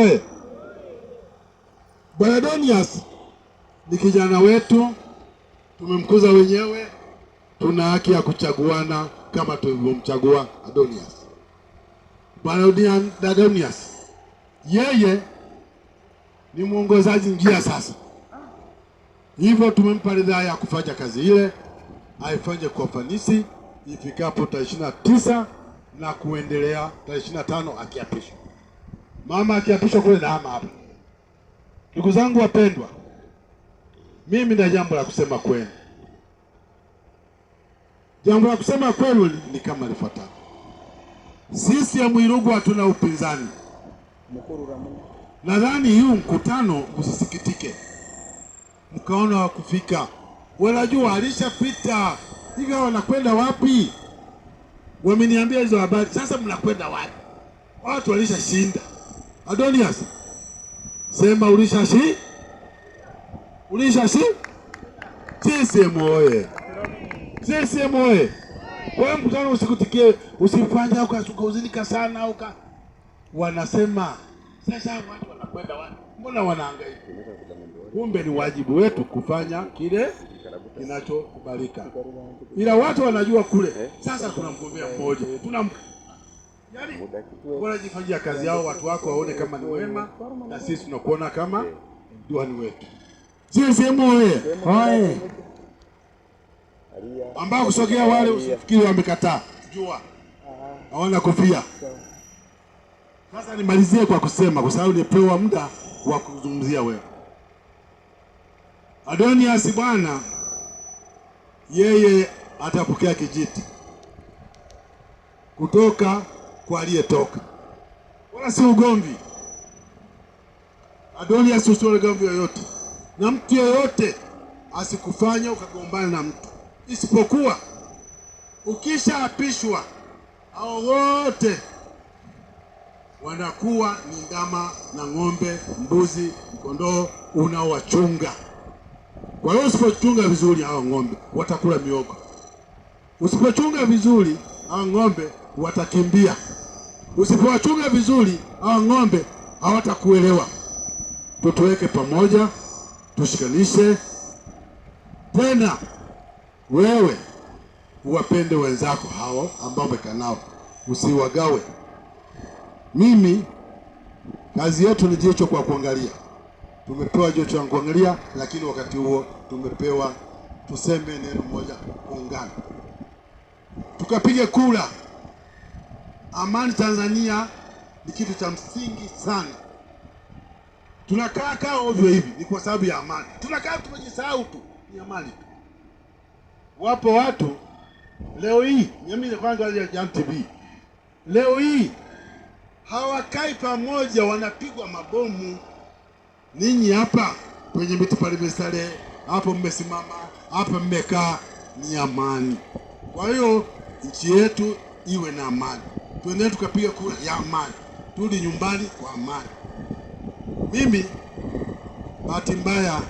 oye! Bwana Adonias ni kijana wetu, tumemkuza wenyewe, tuna haki ya kuchaguana kama tulivyomchagua Adonias. Bwana Adonias yeye ni mwongozaji njia sasa, hivyo tumempa ridhaa ya kufanya kazi ile, aifanye kwa ufanisi ifikapo tarehe 29 na kuendelea tarehe 25 akiapishwa. Mama akiapishwa kule na hama hapa. Ndugu zangu wapendwa, mimi na jambo la kusema kwenu. Jambo la kusema kwenu ni kama lifuatavyo. Sisi ya Mwirugu hatuna upinzani. Nadhani huu mkutano msisikitike mkaona wa kufika, wanajua alishapita hivyo, wanakwenda wapi? Wameniambia hizo habari, sasa mnakwenda wapi? Watu walishashinda. Adonias, sema ulishashi, ulishashi. CCM oye! CCM oye! Kwa hiyo mkutano usikutikie, usifanye ukahuzunika sana uka. Wanasema sasa watu wanakwenda wapi? Mbona wanahangaika? Kumbe ni wajibu wetu kufanya kile kinachokubalika, ila watu wanajua kule. Sasa tuna mgombea mmoja, tuna yani, wanajifanyia kazi yao, watu wako waone kama ni wema, na sisi tunakuona kama diwani wetu. CCM oye! Oye! Ambao kusogea wale usifikiri wamekataa, jua hawana kofia. Sasa nimalizie kwa kusema, kwa sababu nipewa muda wa kuzungumzia wewe Adonias bwana, yeye atapokea kijiti kutoka kwa aliyetoka, wala si ugomvi. Adonias, usiwe ugomvi yoyote na mtu yoyote, asikufanya ukagombana na mtu, isipokuwa ukishaapishwa hao wote wanakuwa ni ndama na ng'ombe, mbuzi, kondoo unaowachunga. Kwa hiyo usipochunga vizuri hawa ng'ombe watakula miogo. Usipochunga vizuri hawa ng'ombe watakimbia. Usipowachunga vizuri hawa ng'ombe hawatakuelewa. Tutuweke pamoja, tushikanishe. Tena wewe uwapende wenzako hao ambao umekaa nao, usiwagawe. Mimi kazi yetu ni jicho kwa kuangalia, tumepewa jicho la kuangalia, lakini wakati huo tumepewa tuseme neno moja, kuungana, tukapiga kura. Amani Tanzania ni kitu cha msingi sana. Tunakaa kaa ovyo hivi ni kwa sababu ya amani. Tunakaa tumejisahau tu, ni amani tu. Wapo watu leo hii, mimi kwanza ya TV leo hii hawakai pamoja, wanapigwa mabomu. Ninyi hapa kwenye miti pale mistare hapo mmesimama hapa mmekaa, ni amani. Kwa hiyo nchi yetu iwe na amani, tuendelee tukapiga kura ya amani, turudi nyumbani kwa amani. Mimi bahati mbaya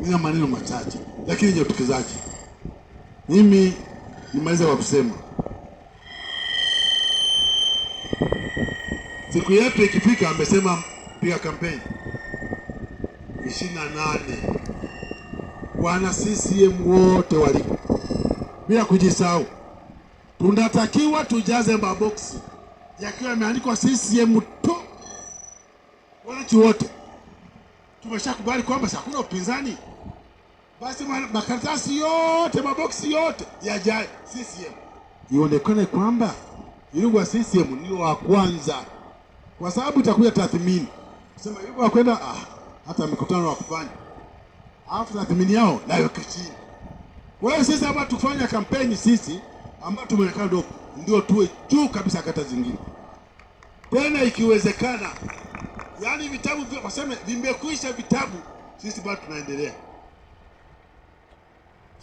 nina maneno machache, lakini yenye utekelezaji. Mimi nimalize kwa kusema siku yetu ikifika, amesema piga kampeni 28 wana CCM wote waliko, bila kujisahau, tunatakiwa tujaze maboksi yakiwa yameandikwa CCM tu. Wananchi wote tumeshakubali kwamba hakuna upinzani, basi makaratasi yote maboksi yote yajae CCM, ionekane kwamba Irugwa CCM ndio wa kwanza, kwa sababu itakuja tathmini sema Irugwa kwenda hata mikutano wa kufanya, alafu tathmini yao nayo chini. Kwa hiyo sisi hapa tukifanya kampeni sisi ambao tumeonekana ndio tuwe juu kabisa kata zingine, tena ikiwezekana, yaani vitabu waseme vimekwisha vitabu, sisi bado tunaendelea.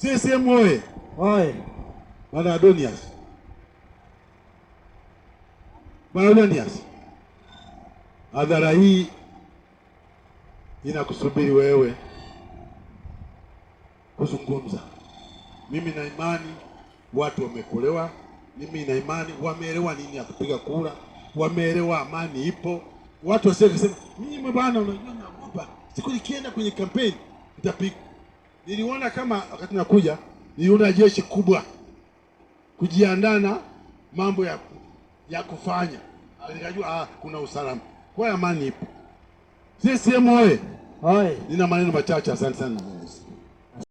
CCM oye! Oye! Bwana Adonias, Bwana Adonias, hadhara hii inakusubiri wewe kuzungumza. Mimi na imani watu wamekolewa, mimi na imani wameelewa nini ya kupiga kura, wameelewa amani ipo. Watu wasije kusema mimi bwana, unajua naogopa siku nikienda kwenye kampeni nitapigwa. Niliona kama wakati nakuja, niliona jeshi kubwa kujiandaa na mambo ya kufanya, nikajua kuna usalama. Kwa hiyo amani ipo. CCM oye! Oye! Nina maneno machache, asante sana.